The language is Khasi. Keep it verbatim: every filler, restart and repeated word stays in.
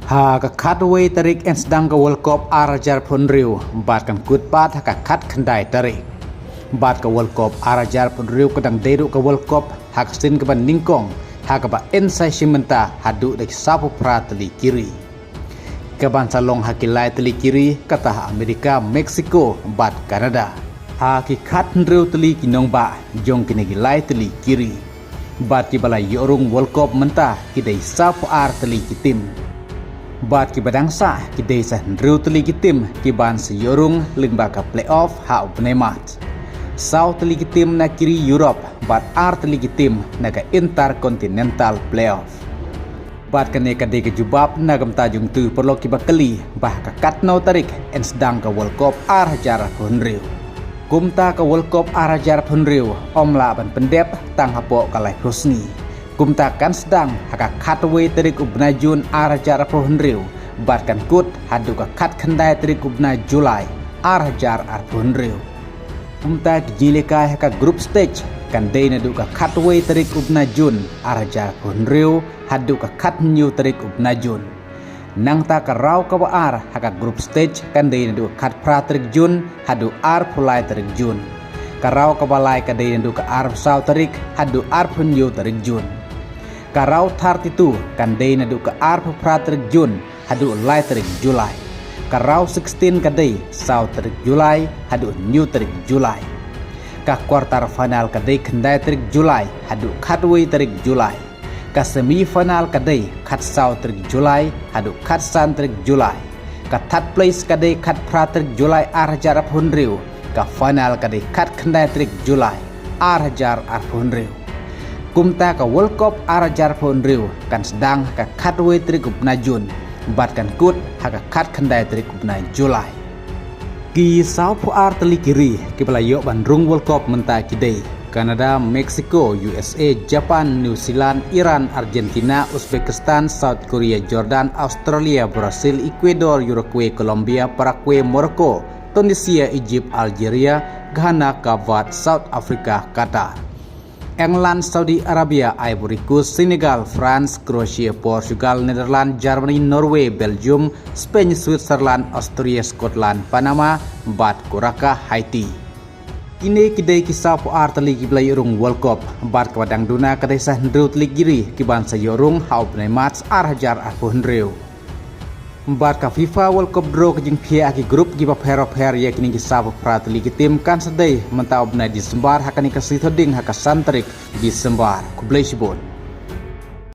Ha ka khatwei tarik yn sdang ka World Cup ar hajar arphew hynriew bad kan kut pat ha ka khatkhyndai tarik. Bad ka World Cup ar hajar arphew hynriew ka dang dei ruh ka World Cup ha ka sien kaba nyngkong, ha kaba yn sa shim bynta haduh da ki sawphew phra tylli ki ri. Kaban sa long ha ki lai tylli ki ri kata ha Amerika, Mexico bad Canada. Ha ki khathynriew tylli ki nongbah jong kine ki lai tylli ki ri. Bad kiba la ïoh rung World Cup mynta ki dei sawphew ar tylli ki tim. Bad kiba dang sah ki dei sa hynriew tylli ki tim kiban sa ïoh rung lyngba ka playoff ha u bnai March. Saw tylli ki tim na ki ri Europe bad ar tylli ki tim na ka Intercontinental Playoff. Bad kane ka dei ka jubab na ka bynta jong tu paralok kiba kylli ba ha ka katno tarik yn sdang ka World Cup ar hajar arphew hynriew. Kumta ka World Cup ar hajar arphew hynriew ym lah ban pyndep tang hapoh ka laiphew sngi. Kumta kan sdang ha ka khatwei tarik u bnai Jun ar hajar arphew hynriew bad kan kut haduh ka khatkhyndai tarik u bnai July ar hajar arphew hynriew. Kumta ki jingïalehkai ha ka group stage kan dei naduh ka khatwei tarik u bnai Jun ar hajar arphew hynriew haduh ka khathynñiew tarik u bnai Jun. Nangta ka round kaba ar ha ka group stage kan dei naduh ka khatphra tarik Jun haduh arphew lai tarik Jun. Ka round kaba lai ka dei naduh ka arphew saw tarik haduh arphew hynñiew tarik Jun. Ka round thirty-two kan dei naduh ka arphew phra tarik Jun haduh lai tarik July. Ka round sixteen ka dei saw tarik July haduh hynñiew tarik July. Ka quarter final ka dei khyndai tarik July haduh khatwei tarik July. Ka semi final ka dei khatsaw tarik July haduh khatsan tarik July. Ka third place ka dei khatphra tarik July ar hajar arphew hynriew. Ka final ka dei khatkhyndai tarik July ar hajar arphew hynriew. Kumta ka World Cup ar hajar arphew hynriew kan sdang ha ka khatwei tarik u bnai Jun bad kan kut ha ka khatkhyndai tarik u bnai July. Ki sawphew ar tylli ki ri kiba la ïoh ban rung World Cup mynta ki dei Canada, Mexico, U S A, Japan, New Zealand, Iran, Argentina, Uzbekistan, South Korea, Jordan, Australia, Brazil, Ecuador, Uruguay, Colombia, Paraguay, Morocco, Tunisia, Egypt, Algeria, Ghana, Cape Verde, South Africa, Qatar, England, Saudi Arabia, Ivory Coast, Senegal, France, Croatia, Portugal, Netherlands, Germany, Norway, Belgium, Spain, Switzerland, Austria, Scotland, Panama bad Curacao, Haiti. Kine ki dei ki sawphew ar tylli kiba la ïoh rung World Cup bad kaba dang duna ka dei sa hynriew tylli ki ri kiban sa ïoh rung ha u bnai March ar hajar arphew hynriew. Bad ka FIFA World Cup draw ka jingphiah ha ki group kiba pher bapher ïa kine ki sawphew phra tylli ki tim kan sa dei mynta u bnai December ha kane ka sngi Thohdieng ha ka san tarik December. Khublei shibun.